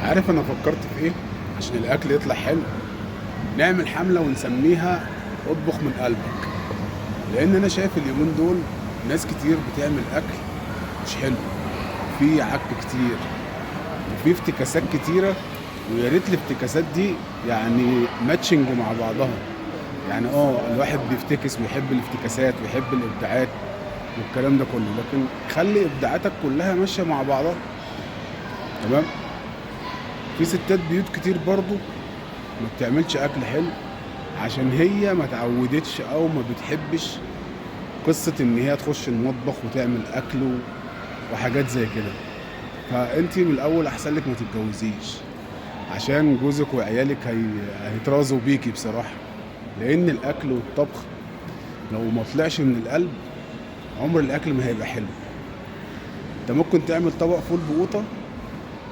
عارف انا فكرت في ايه عشان الاكل يطلع حلو؟ نعمل حملة ونسميها اطبخ من قلبك. لان انا شايف اليومين دول ناس كتير بتعمل اكل مش حلو، في عك كتير وفي افتكاسات كتيرة، ويا ريت الافتكاسات دي يعني matching مع بعضها. يعني الواحد بيفتكس ويحب الافتكاسات ويحب الابداعات والكلام ده كله، لكن خلي ابداعاتك كلها ماشية مع بعضها. تمام؟ في ستات بيوت كتير برضو ما بتعملش اكل حلو عشان هي ما تعودتش او ما بتحبش قصة ان هي تخش المطبخ وتعمل اكل وحاجات زي كده. فانتي من الاول احسن لك ما تتجوزيش عشان جوزك وعيالك هيترازوا بيكي بصراحة. لان الاكل والطبخ لو ما طلعش من القلب عمر الاكل ما هيبقى حلو. انت ممكن تعمل طبق فول بقوطة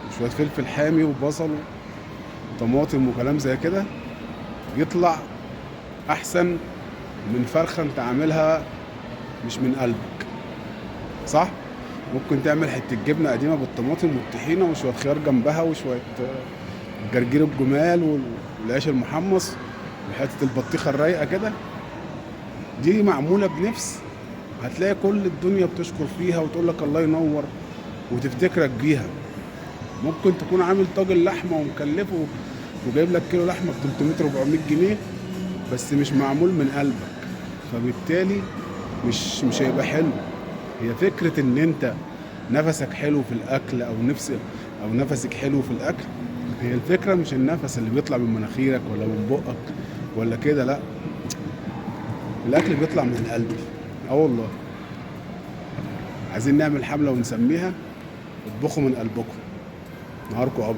وشوية فلفل حامي وبصل وطماطم وكلام زي كده، يطلع احسن من فرخة انت عاملها مش من قلبك، صح؟ ممكن تعمل حتة جبنة قديمة بالطماطم والطحينة وشوية خيار جنبها وشوية جرجير الجمال والعيش المحمص وحتة البطيخة الرايقة كده، دي معمولة بنفس، هتلاقي كل الدنيا بتشكر فيها وتقول لك الله ينور وتفتكرك بيها. ممكن تكون عامل طاجن لحمة ومكلفه وجايب لك كيلو لحمة ب 300 400 جنيه، بس مش معمول من قلبك، فبالتالي مش هيبقى حلو. هي فكرة ان انت نفسك حلو في الاكل او نفس او نفسك حلو في الاكل، هي الفكرة مش النفس اللي بيطلع من مناخيرك ولا من بقك ولا كده، لا، الاكل بيطلع من القلب. والله عايزين نعمل حملة ونسميها اطبخوا من قلبكم. نهاركم ابيض.